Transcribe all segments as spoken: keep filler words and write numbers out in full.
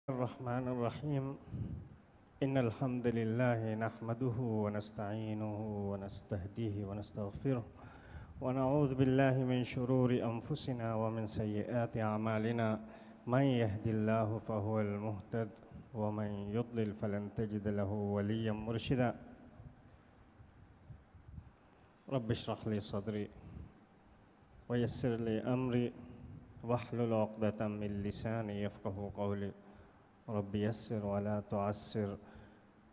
الرحمن الرحيم. إن الحمد لله نحمده ونستعينه ونستهديه ونستغفره، ونعوذ بالله من شرور أنفسنا ومن سيئات أعمالنا. من يهد الله فهو المهتد، ومن يضلل فلن تجد له وليا مرشدا. رب اشرح لي صدري ويسر لي أمري واحلل عقدة من لساني يفقهوا قولي. رب يسر ولا تعسر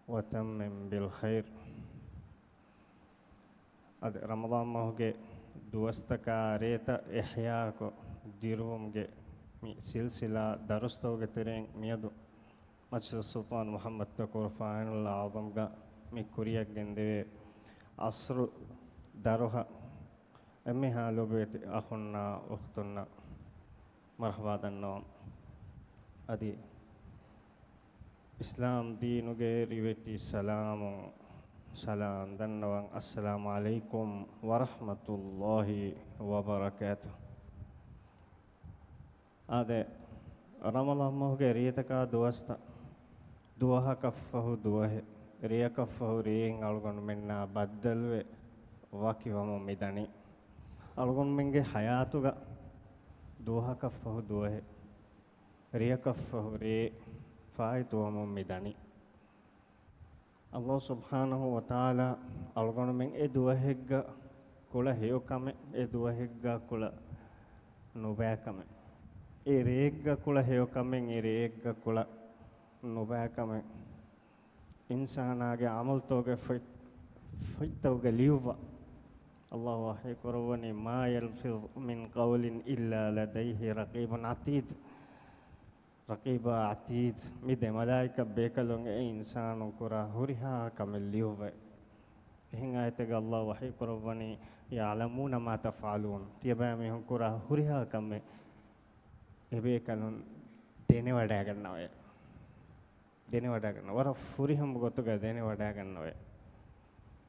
وتمم بالخير. އަދި ރަމަޟާން މަހުގެ ދުވަސްތަކާ ރޭތައް އިޙްޔާކޮށް ދިރުވުމުގެ މި ސިލްސިލާ ދަރުސްތަކުގެ ތެރެއިން މިއަދު މަޖްލިސް ސުލްޠާން މުޙައްމަދު ތަކުރު ފާއިނުލް އަޢުޡަމްގަ މި ކުރިއަށް ގެންދެވޭ އަސްރު ދަރުހަ އެންމެހާ ލޮބުވެތި އަޚުންނާ އުޚްތުންނަށް މަރްޙަބާ ދަންނަވަން. އަދި އިސްލާމް ދީނުގެ ރިވެތި ސަލާމު ސަލާން ދަންނަވަން. އައްސަލާމު ޢަލައިކުމް ވަރަޙްމަތުﷲ ވަބަރަކާތު. އާދެ، ރަމަޟާން މަހުގެ ރޭތަކާ ދުވަސްތައް، ދުވަހަކަށްފަހު ދުވަހެއް، ރެޔަކަށްފަހު ރެއެއް އަޅުގަނޑުމެންނާ ބައްދަލުވެ ވަކިވަމުން މިދަނީ. އަޅުގަނޑުމެންގެ ޙަޔާތުގަ ދުވަހަކަށްފަހު ދުވަހެއް، ރެޔަކަށްފަހު ރެއެއް ފާއިތުވަމުން މިދަނީ. ﷲ ސުބްޙާނަހޫ ވަތަޢާލާ އަޅުގަނޑުމެން އެ ދުވަހެއްގަ ކުޅަ ހެޔޮ ކަމެއް، އެ ދުވަހެއްގަ ކުޅަ ނުބައި ކަމެއް، އެ ރެއެއްގަ ކުޅަ ހެޔޮ ކަމެއް، އެ ރެއެއްގަ ކުޅަ ނުބައި ކަމެއް، އިންސާނާގެ ޢަމަލުތަކުގެ ފޮތް، ފޮތްތަކުގަ ލިޔުއްވާ. ﷲ ވަޙީ ކުރައްވަނީ، "ما يلفظ من قول إلا لديه رقيب عتيد." ރަޤީބާ ޢަތީދު، މި ދެ މަލާއިކަ ބޭކަލުން އެ އިންސާނުން ކުރާ ހުރިހާ ކަމެއް ލިޔުއްވައި. އެހެން އާޔަތެއްގަ ﷲ ވަޙީ ކުރައްވަނީ، "يعلمون ما تفعلون." ތިޔަބައިމީހުން ކުރާ ހުރިހާ ކަމެއް އެބޭކަލުން ދެނެވަޑައިގަންނަވައޭ. ދެނެވަޑައިގަންނަ، ވަރަށް ފުރިހަމަ ގޮތުގަ ދެނެވަޑައިގަންނަވައޭ.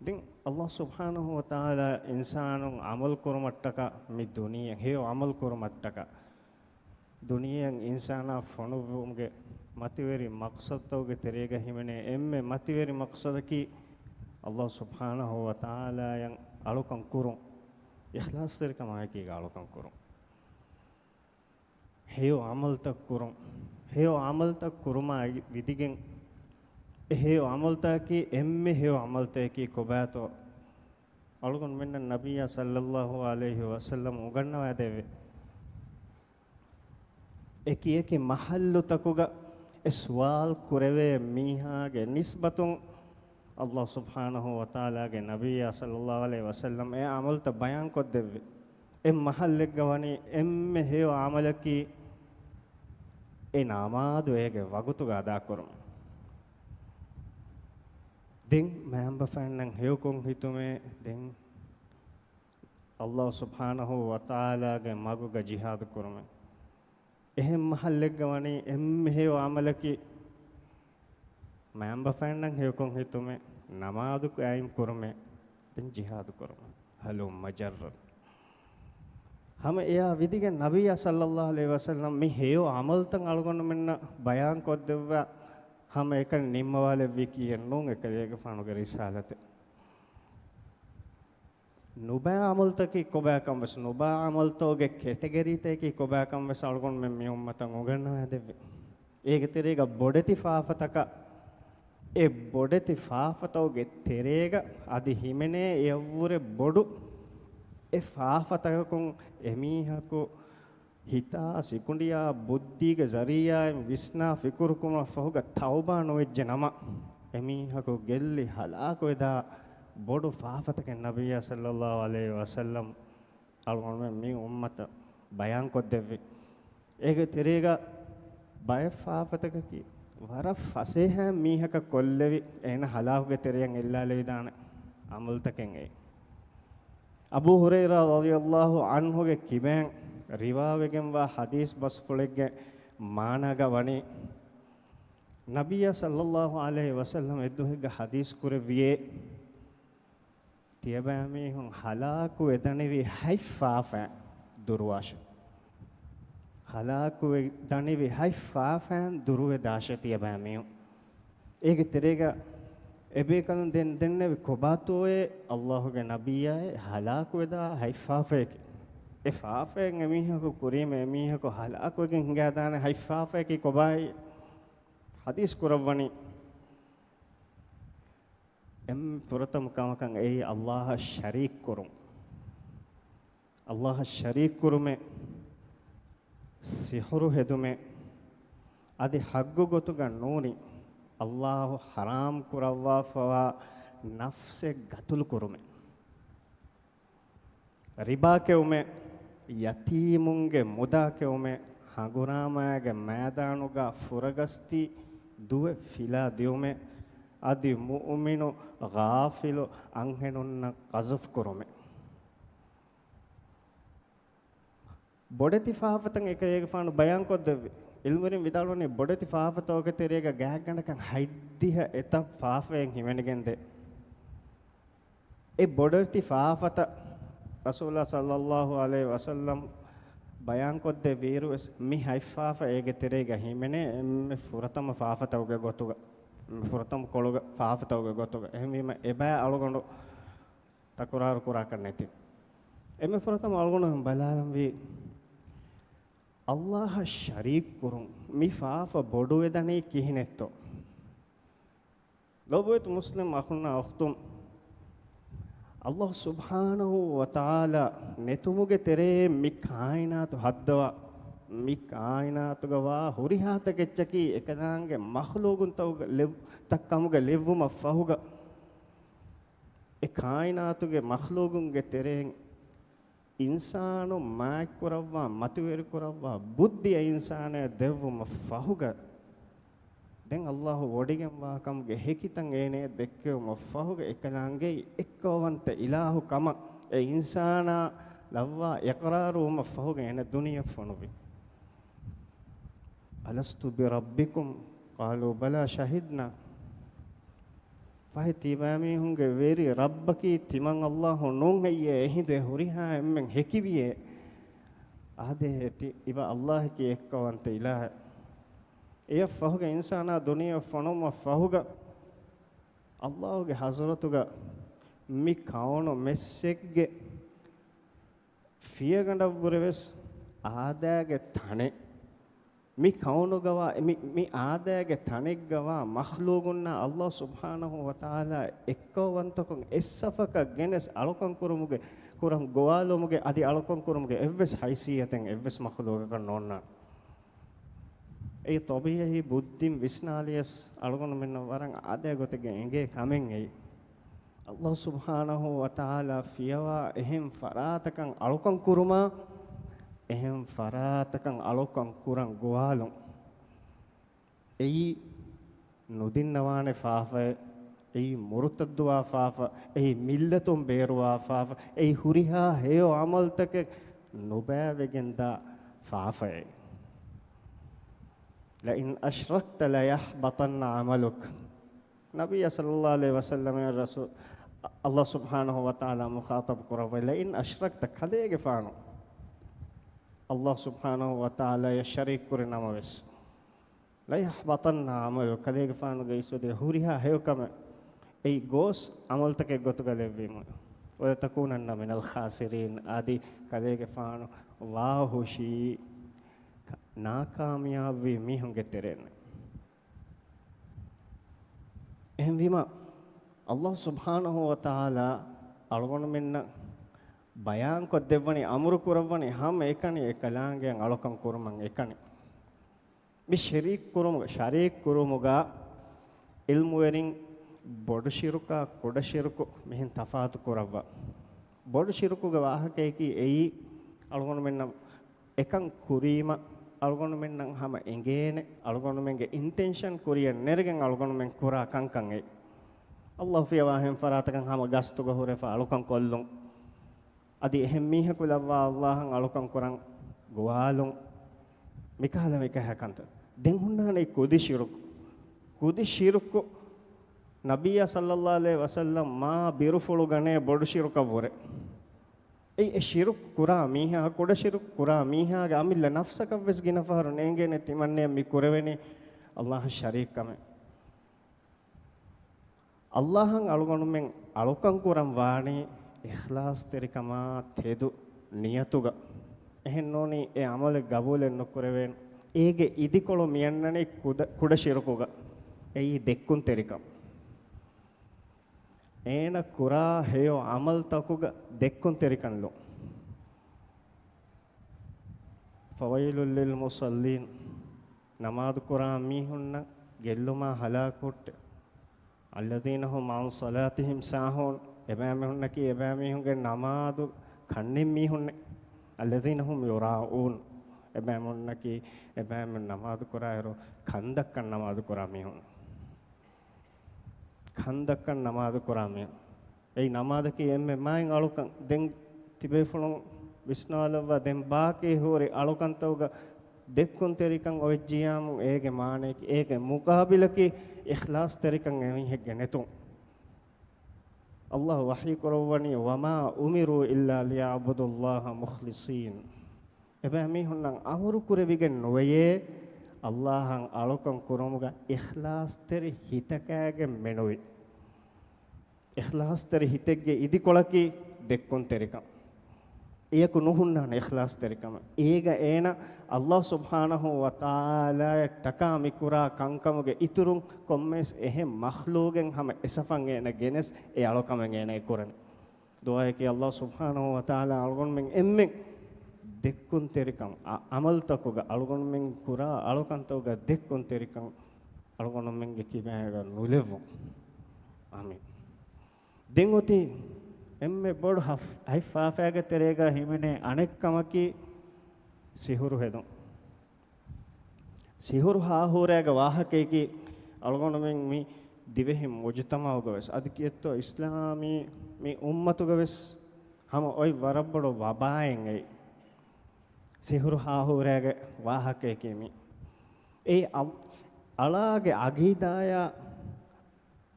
ދެން ﷲ ސުބްޙާނަހޫ ވަތަޢާލާ އިންސާނުން ޢަމަލު ކުރުމަށްޓަކާ މި ދުނިޔެ، ހެޔޮ ޢަމަލު ކުރުމަށްޓަކާ ދުނިޔެއަށް އިންސާނާ ފޮނުއްވުމުގެ މަތިވެރި މަޤްޞަދުތަކުގެ ތެރޭގަ ހިމެނޭ އެންމެ މަތިވެރި މަޤްޞަދަކީ، ﷲ ސުބްޙާނަހޫ ވަތަޢާލާއަށް އަޅުކަން ކުރުން، އިޚްލާޞްތެރިކަމާއެކީގަ އަޅުކަން ކުރުން. ހެޔޮ ޢަމަލުތައް ކުރުން. ހެޔޮ ޢަމަލުތައް ކުރުމާ ވިދިގެން، އެ ހެޔޮ ޢަމަލުތަކަކީ އެންމެ ހެޔޮ ޢަމަލުތަކަކީ ކޮބާތޯ؟ އަޅުގަނޑުމެންނަށް ނަބިއްޔާ ޞައްލައްލާހު ޢަލައިހި ވަސައްލަމް އުނގަންނަވައިދެއްވި. އެކި އެކި މަޙައްލުތަކުގަ އެ ސުވާލު ކުރެވޭ މީހާގެ ނިސްބަތުން، ﷲ ސުބްޙާނަހޫ ވަތަޢާލާގެ ނަބިއްޔާ ޞައްލައްލާހު ޢަލައިހި ވަސައްލަމް އެ ޢަމަލުތައް ބަޔާންކޮށްދެއްވި. އެ މަޙައްލެއްގަ ވަނީ އެންމެ ހެޔޮ ޢަމަލަކީ އެ ނަމާދު އޭގެ ވަގުތުގަ އަދާކުރުން. ދެން މައިންބަފައިންނަށް ހެޔޮކޮށް ހިތުމޭ، ދެން ﷲ ސުބްޙާނަހޫ ވަތަޢާލާގެ މަގުގަ ޖިހާދު ކުރުމޭ. އެހެން މަޙައްލެއްގަ ވަނީ އެންމެ ހެޔޮ ޢަމަލަކީ މައިންބަފައިންނަށް ހެޔޮކޮށް ހިތުމޭ، ނަމާދު ޤާއިމް ކުރުމޭ، ދެން ޖިހާދު ކުރުމޭ. ހަލުއްމަ ޖައްރަން. ހަމަ އެއާ ވިދިގެން ނަބިއްޔާ ޞައްލައްލާހު ޢަލައިހި ވަސައްލަމް މި ހެޔޮ ޢަމަލުތައް އަޅުގަނޑުމެންނަށް ބަޔާންކޮށްދެއްވާ ހަމަ އެކަނި ނިންމަވާލެއްވީ ކީއެއް ނޫން އެކަލޭގެފާނުގެ ރިސާލަތެއް. ނުބައި ޢަމަލުތަކީ ކޮބާކަން ވެސް، ނުބައި ޢަމަލުތަކުގެ ކެޓަގަރީތަކީ ކޮބާކަން ވެސް އަޅުގަނޑުމެން މި އުއްމަތަށް އުނގަންނަވައިދެއްވި. އޭގެ ތެރޭގަ ބޮޑެތި ފާފަތަކަށް، އެ ބޮޑެތި ފާފަތަކުގެ ތެރޭގަ އަދި ހިމެނޭ އެއަށްވުރެ ބޮޑު އެ ފާފަތަކަކުން އެމީހަކު ހިތާ ސިކުނޑިއާ ބުއްދީގެ ޒަރީޢާއިން ވިސްނާ ފިކުރުކުރުމަށް ފަހުގަ ތައުބާ ނުވެއްޖެ ނަމަ، އެމީހަކު ގެއްލި ހަލާކުވެދާ ބޮޑު ފާފަތަކެއް ނަބިއްޔާ ޞައްލައްލާހު ޢަލައިހި ވަސައްލަމް އަޅުގަނޑުމެން މި އުއްމަތަށް ބަޔާންކޮށްދެއްވި. އޭގެ ތެރޭގަ ބައެއް ފާފަތަކަކީ ވަރަށް ފަސޭހައިން މީހަކަށް ކޮށްލެވި، އޭނަ ހަލާކުގެ ތެރެއަށް އެއްލާލެވިދާނެ ޢަމަލުތަކެއް އެއީ. އަބޫ ހުރައިރާ ރަޟިޔައްލާހު ޢަންހުގެ ކިބައިން ރިވާވެގެންވާ ޙަދީޘް ބަސްފުޅެއްގެ މާނާގަ ވަނީ، ނަބިއްޔާ ޞައްލައްލާހު ޢަލައިހި ވަސައްލަމް އެއްދުވަހެއްގަ ޙަދީޘް ކުރެއްވިއޭ، ތިޔަބައިމީހުން ހަލާކުވެދަނިވި ހަތް ފާފައިން ދުރުވާށެވެ. ހަލާކުވެ ދަނިވި ހަތް ފާފައިން ދުރުވެ ދާށޭ ތިޔަބައިމީހުން. އޭގެ ތެރޭގަ އެބޭކަލުން ދެން ދެންނެވި ކޮބާތޯއޭ ﷲ ގެ ނަބިއްޔާއޭ ހަލާކުވެދާ ހަތް ފާފަޔަކީ. އެ ފާފައިން އެމީހަކު ކުރީމަ އެމީހަކު ހަލާކުވެގެން ހިނގާދާނެ ހަތް ފާފަޔަކީ ކޮބާއޭ؟ ޙަދީޘް ކުރައްވަނީ. އެންމެ ފުރަތަމަ ކަމަކަށް އެއީ ﷲ އަށް ޝަރީކް ކުރުން. ﷲ އަށް ޝަރީކް ކުރުމެއް ސިޙުރު ހެދުމެއް، އަދި ޙައްޤު ގޮތުގަ ނޫނީ ﷲ ޙަރާމް ކުރައްވާފަވާ ނަފްސެއް ގަތުލު ކުރުމެއް. ރިބާ ކެއުމެއް، ޔަތީމުންގެ މުދާ ކެއުމެއް، ހަނގުރާމައިގެ މައިދާނުގަ ފުރަގަސްތި ދުވެ ފިލާ ދިއުމެއް، އަދި މުއުމިނު ޣާފިލު އަންހެނުންނަށް ޤަޒަފް ކުރުމެއް. ބޮޑެތި ފާފަތައް އެކަލޭގެފާނު ބަޔާންކޮށްދެއްވި. ޢިލްމުވެރިން ވިދާޅުވަނީ ބޮޑެތި ފާފަތަކުގެ ތެރޭގަ ގާތްގަނޑަކަށް ހަތްދިހަ އެތައް ފާފައެއް ހިމެނިގެންދޭ. އެ ބޮޑެތި ފާފަތައް ރަސޫލާ ޞައްލައްލާހު ޢަލައިހި ވަސައްލަމް ބަޔާންކޮށްދެއްވިއިރުވެސް މި ހަތް ފާފަ އޭގެ ތެރޭގަ ހިމެނޭ އެންމެ ފުރަތަމަ ފާފަތަކުގެ ގޮތުގަ، އެންމެ ފުރަތަމަ ކޮޅުގަ ފާފަތަކުގެ ގޮތުގަ. އެހެންވީމަ އެބައި އަޅުގަނޑު ތަކުރާރު ކުރާކަށް ނެތި. އެންމެ ފުރަތަމަ އަޅުގަނޑު ބަލާލަންވީ، ﷲ އަށް ޝަރީކް ކުރުން މި ފާފަ ބޮޑުވެދަނީ ކިހިނެއްތޯ؟ ލޯބިވެތި މުސްލިމް އަޚުންނާ އުޚްތުން، ﷲ ސުބްޙާނަހޫ ވަތަޢާލާ ނެތުމުގެ ތެރެއިން މި ކާއިނާތު ހައްދަވާ، މި ކާއިނާތުގަ ވާ ހުރިހާ ތަކެއްޗަކީ އެކަލާނގެ މަޚްލޫގުންތަކުގެ ލެއް-، ތައް ކަމުގަ ލެއްވުމަށް ފަހުގަ، އެ ކާއިނާތުގެ މަޚްލޫގުންގެ ތެރެއިން އިންސާނުން މާތްކުރައްވާ، މަތިވެރިކުރައްވާ ބުއްދިއަށް އިންސާނާ ދެއްވުމަށް ފަހުގަ، ދެން ﷲ ވޮޑިގެންވާ ކަމުގެ ހެކިތައް އޭނަޔަށް ދެއްކެވުމަށް ފަހުގަ، އެކަލާނގެ އެއްކައުވަންތަ އިލާހު ކަމަށް އެ އިންސާނާ ލައްވާ އިޤްރާރުވުމަށް ފަހުގަ އޭނަ ދުނިޔެ ފޮނުވި. ألست بربكم؟ قالوا بلى شهدنا. ފަހެ ތިބާމީހުންގެ ވެރި ރައްބަކީ ތިމަން ﷲ ނޫން ހެއްޔޭ؟ އެހިނދު އެ ހުރިހާ އެންމެން ހެކިވިއޭ. އާދޭ، ތި-، ތިބާ ﷲ އަކީ އެއްކައުވަންތަ އިލާހެއް. އެޔަށް ފަހުގަ އިންސާނާ ދުނިޔެ ފޮނުވުމަށް ފަހުގަ، ﷲ ގެ ޙަޟްރަތުގަ މި ކައުނު މެއްސެއްގެ ފިޔަގަނޑަށްވުރެވެސް އާދައިގެ ތަނެއް، މި ކައުނުގަވާ، މި، މި އާދައިގެ ތަނެއްގަވާ މަޚްލޫގުންނާ ﷲ ސުބްޙާނަހޫ ވަތަޢާލާ އެއްކައުވަންތަކުން އެއްސަފަކަށް ގެނެސް އަޅުކަން ކުރުމުގެ، ކުރަން ގޮވާލުމުގެ، އަދި އަޅުކަން ކުރުމުގެ އެއްވެސް ހައިސިއްޔަތެއް އެއްވެސް މަޚްލޫގަކަށް ނޯންނާނެ. އެއީ ޠަބީޢީ ބުއްދިން ވިސްނާލިޔަސް އަޅުގަނޑުމެންނަށް ވަރަށް އާދައިގެ ގޮތެއްގަ އެނގޭ ކަމެއް އެއީ. ﷲ ސުބްޙާނަހޫ ވަތަޢާލާ ފިޔަވާ އެހެން ފަރާތަކަށް އަޅުކަން ކުރުމާ، އެހެން ފަރާތަކަށް އަޅުކަން ކުރަން ގޮވާލުން. އެއީ ނުދިންނަވާނެ ފާފައެއް، އެއީ މުރުތައްދުވާ ފާފަ، އެއީ މިއްލަތުން ބޭރުވާ ފާފަ، އެއީ ހުރިހާ ހެޔޮ ޢަމަލުތަކެއް ނުބައިވެގެންދާ ފާފައެއް. لئن أشركت ليحبطن عملك. ނަބިއްޔާ ޞައްލައްލާހު ޢަލައިހި ވަސައްލަމައަށް ރަސޫ-، ﷲ ސުބްޙާނަހޫ ވަތަޢާލާ މުޚާޠަބު ކުރައްވައި، لئن أشركت، ކަލޭގެފާނު ﷲ ސުބްޙާނަހޫ ވަތަޢާލާއަށް ޝަރީކް ކުރި ނަމަވެސް، ليحبطن عملك، ކަލޭގެފާނުގެ އިސްވެދިޔަ ހުރިހާ ހެޔޮކަމެއް އެއީ ގޯސް ޢަމަލުތަކެއް ގޮތުގަ ލެއްވީމަ، ولتكونن من الخاسرين، އަދި ކަލޭގެފާނު ވާހުށީ ނާކާމިޔާބުވި މީހުންގެ ތެރެއިން. އެހެންވީމަ، ﷲ ސުބްޙާނަހޫ ވަތަޢާލާ އަޅުގަނޑުމެންނަށް ބަޔާންކޮށްދެއްވަނީ، އަމުރު ކުރައްވަނީ ހަމަ އެކަނި އެކަލާނގެއަށް އަޅުކަން ކުރުމަށް އެކަނި. މި ޝަރީކް ކުރުމުގަ، ޝަރީކް ކުރުމުގަ ޢިލްމުވެރިން ބޮޑު ޝިރުކާ ކުޑަ ޝިރުކު މިހެން ތަފާތު ކުރައްވާ. ބޮޑު ޝިރުކުގެ ވާހަކަޔަކީ އެއީ އަޅުގަނޑުމެންނަށް އެކަން ކުރީމަ، އަޅުގަނޑުމެންނަށް ހަމަ އެނގޭނެ، އަޅުގަނޑުމެންގެ އިންޓެންޝަން ކުރިއަށް ނެރެގެން އަޅުގަނޑުމެން ކުރާ ކަންކަން އެއް. ﷲ ފިޔަވާ އެހެން ފަރާތަކަށް ހަމަ ގަސްތުގަ ހުރެފަ އަޅުކަން ކޮށްލުން. އަދި އެހެން މީހަކު ލައްވާ ﷲ އަށް އަޅުކަން ކުރަން ގޮވާލުން. މިކަހަލަ މިކަހަ ކަންތައް. ދެން ހުންނާނެ ކުދި ޝިރުކު. ކުދި ޝިރުކު ނަބިއްޔާ ޞައްލައްލާހު ޢަލައިހި ވަސައްލަމް މާ ބިރުފުޅު ގަނޭ ބޮޑު ޝިރުކަށްވުރެ. އެ، އެ ޝިރުކު ކުރާ މީހާ، ކުޑަ ޝިރުކު ކުރާ މީހާގެ އަމިއްލަ ނަފްސަކަށްވެސް ގިނަ ފަހަރު ނޭނގޭނެ ތިމަންނަޔަށް މި ކުރެވެނީ އައްލާހަށް ޝަރީކް ކަމެއް. އައްލާހަށް އަޅުގަނޑުމެން އަޅުކަން ކުރަން ވާނީ އިޚްލާޞްތެރިކަމާ ތެދު ނިޔަތުގަ. އެހެން ނޫނީ އެ ޢަމަލެއް ގަބޫލެއް ނުކުރެވޭނެ. އޭގެ އިދިކޮޅު މިއަންނަނީ ކުޑަ، ކުޑަ ޝިރުކުގަ. އެއީ ދެއްކުންތެރިކަން. އޭނަ ކުރާ ހެޔޮ ޢަމަލުތަކުގަ ދެއްކުންތެރިކަން ލޯ. فويل للمصلين، ނަމާދު ކުރާ މީހުންނަށް ގެއްލުމާ ހަލާކު ހުއްޓެ. الذين هم عن صلاتهم ساهون، އެބައިމީހުންނަކީ އެބައިމީހުންގެ ނަމާދު ކަންނިން މީހުންނެއް. الذين هم يراءون، އެބައިމީހުންނަކީ އެބައިމީހުން ނަމާދު ކުރާއިރު ކަންދައްކަން ނަމާދު ކުރާ މީހުން. ކަންދައްކަން ނަމާދު ކުރާ މީހުން. އެއީ ނަމާދަކީ އެންމެ މާތް އަޅުކަން. ދެން ތިބޭފުޅުން ވިސްނާލައްވާ، ދެން ބާކީ ހުރި އަޅުކަންތަކުގަ ދެއްކުންތެރިކަން އޮވެއްޖިޔާމު އޭގެ މާނަޔަކީ، އޭގެ މުޤާބިލަކީ އިޚްލާޞްތެރިކަން އެމީހެއްގެ ނެތުން. އައްލާހު ވަޙީ ކުރައްވަނީ، وما أمروا إلا ليعبدوا الله مخلصين. އެބައިމީހުންނަށް އަމުރު ކުރެވިގެން ނުވެޔޭ، އައްލާހަށް އަޅުކަން ކުރުމުގަ އިޚްލާޞްތެރި ހިތަކާގެން މެނުވި. އިޚްލާޞްތެރި ހިތެއްގެ އިދިކޮޅަކީ ދެއްކުންތެރިކަން. އެޔަކު ނުހުންނާނެ އިޚްލާޞްތެރިކަމެއް. އޭގަ އޭނަ އައްލާހު ސުބްޙާނަހު ވަތަޢާލާއަށްޓަކާ މިކުރާ ކަންކަމުގެ އިތުރުން ކޮންމެވެސް އެހެން މަޚްލޫގެއް ހަމަ އެސަފަށް އޭނަ ގެނެސް އެ އަޅުކަމެއް އޭނަ އެ ކުރަނީ. ދުޢާއަކީ އައްލާހު ސުބްޙާނަހު ވަތަޢާލާ އަޅުގަނޑުމެން އެންމެން ދެއްކުންތެރިކަން، އަ، ޢަމަލުތަކުގަ އަޅުގަނޑުމެން ކުރާ އަޅުކަންތަކުގަ ދެއްކުންތެރިކަން އަޅުގަނޑުމެންގެ ކިބައިން ނުލެއްވުން. އާމީން. ދެން އޮތީ އެންމެ ބޮޑު ހަފް-، ހަތްފާފައިގެ ތެރޭގަ ހިމެނޭ އަނެއް ކަމަކީ ސިހުރު ހެދުން. ސިހުރު ހާހޫރާގެ ވާހަކަޔަކީ އަޅުގަނޑުމެން މި ދިވެހި މުޖުތަމަޢުގަ ވެސް، އަދި ކިއެއްތޯ އިސްލާމީ މި އުއްމަތުގަ ވެސް ހަމަ އޮތް ވަރަށް ބޮޑު ވަބާއެއް އެއީ. ސިހުރު ހާހޫރާގެ ވާހަކަޔަކީ މި. އެ އަ-، އަޅާގެ އަގީދާޔާ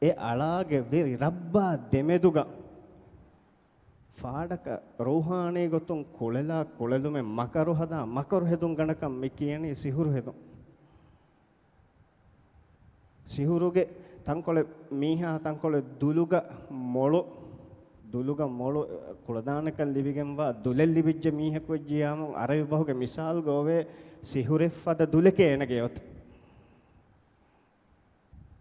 އެ އަޅާގެ ވެރި ރައްބާ ދެމެދުގަ ފާޑަކަށް ރޫޙާނީ ގޮތުން ކުޅެލާ ކުޅެލުމެއް، މަކަރު ހަދާ މަކަރު ހެދުން ގަނޑަކަށް މި ކިޔަނީ ސިހުރު ހެދުން. ސިހުރުގެ ތަންކޮޅެއް، މީހާ ތަންކޮޅެއް ދުލުގަ މޮޅު، ދުލުގަ މޮޅު ކުޅަދާނަކަން ލިބިގެންވާ ދުލެއް ލިބިއްޖެ މީހަކު ވެއްޖިޔާމު، އަރަބި ބަހުގެ މިސާލުގަ އޮވޭ ސިހުރެއް ފަދަ ދުލެކޭ އޭނަގެ އޮތް.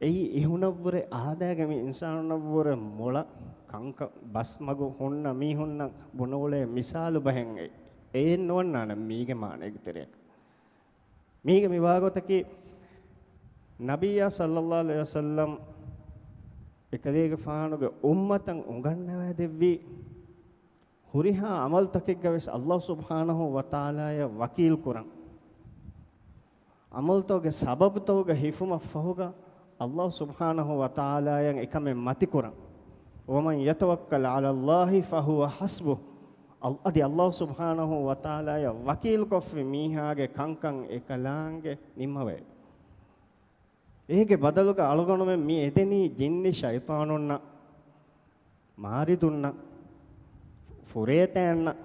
އެއީ އިހުނަށްވުރެ އާދައިގެ މި އިންސާނުންނަށްވުރެ މޮޅަށް ކަންކަން ބަސްމަގު ހުންނަ މީހުންނަށް ބުނެވުޅޭ މިސާލު ބަހެއް އެ-، އެއެއް ނުވަންނާނެ މީގެ މާނައިގެ ތެރެއަކަށް. މީގެ މި ވާގޮތަކީ ނަބިއްޔާ ޞައްލައްލާހު ޢަލައިހި ވަސައްލަމް އެކަލޭގެފާނުގެ އުއްމަތަށް އުނގަންނަވައިދެއްވީ ހުރިހާ ޢަމަލުތަކެއްގަ ވެސް އައްލާހު ސުބްޙާނަހު ވަތަޢާލާޔަށް ވަކީލު ކުރަން. ޢަމަލުތަކުގެ ސަބަބުތަކުގަ ހިފުމަށް ފަހުގަ އައްލާހު ސުބްޙާނަހު ވަތަޢާލާޔަށް އެކަމެއް މަތިކުރަން. ومن يتوكل على الله فهو حسبه. އަލް-، އަދި އައްލާހު ސުބްޙާނަހު ވަތަޢާލާޔަށް ވަކީލުކޮށްފި މީހާގެ ކަންކަން އެކަލާނގެ ނިންމަވައި. އޭގެ ބަދަލުގަ އަޅުގަނޑުމެން މި އެދެނީ ޖިންނި ޝައިޠާނުންނަށް، މާރިދުންނަށް، ފުރޭތައްނަށް،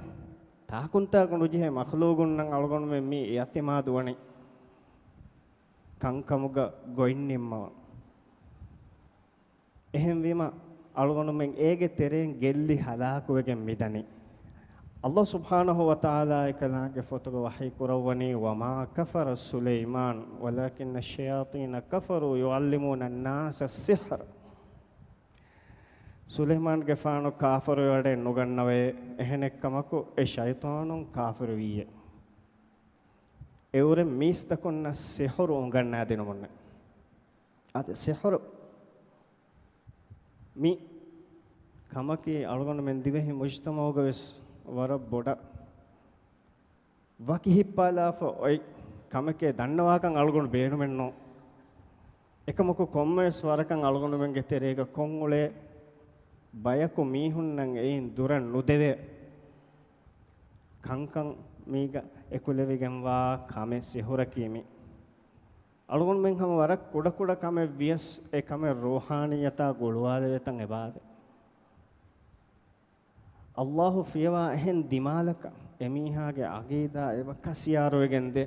ތާކުންތާކު ނުޖެހޭ މަޚްލޫގުންނަށް އަޅުގަނޑުމެން މި އިޢުތިމާދުވަނީ ކަންކަމުގަ ގޮތް ނިންމަވަން. އެހެންވީމަ، އަޅުގަނޑުމެން އޭގެ ތެރެއިން ގެއްލި ހަލާކުވެގެން މިދަނީ. އައްލާހު ސުބްޙާނަހު ވަތަޢާލާ އެކަލާނގެ ފޮތުގަ ވަޙީ ކުރައްވަނީ، وما كفر سليمان ولكن الشياطين كفروا يعلمون الناس السحر. ސުލައިމާންގެފާނު ކާފަރުވެވަޑައެއް ނުގަންނަވައޭ، އެހެނެއްކަމަކު އެ ޝައިޠާނުން ކާފަރުވީއޭ. އެއުރެން މީސްތަކުންނަށް ސިޙުރު އުނގަންނާދިނުމުންނެއް. އަދި ސިޙުރު މި ކަމަކީ އަޅުގަނޑުމެން ދިވެހި މުޖްތަމަޢުގަ ވެސް ވަރަށް ބޮޑަށް ވަކި ހިއްޕާލާފަ އޮތް ކަމެކޭ ދަންނަވާކަން އަޅުގަނޑު ބޭނުމެއްނޫން. އެކަމަކު ކޮންމެވެސް ވަރަކަށް އަޅުގަނޑުމެންގެ ތެރޭގަ ކޮށްއުޅޭ ބަޔަކު މީހުންނަށް އެއިން ދުރަށް ނުދެވޭ ކަންކަން މީގަ އެކުލެވިގެންވާ ކަމެއް ސިޙުރަކީ މި. އަޅުގަނޑުމެން ހަމަ ވަރަށް ކުޑަކުޑަ ކަމެއް ވިޔަސް އެ ކަމެއް ރޫޙާނިއްޔަތާ ގުޅުވާލެވޭތަން އެބައާދޭ. އައްލާހު ފިޔަވާ އެހެން ދިމާލަކަށް އެމީހާގެ އަގީދާ އެބަ ކަސިޔާރުވެގެންދޭ.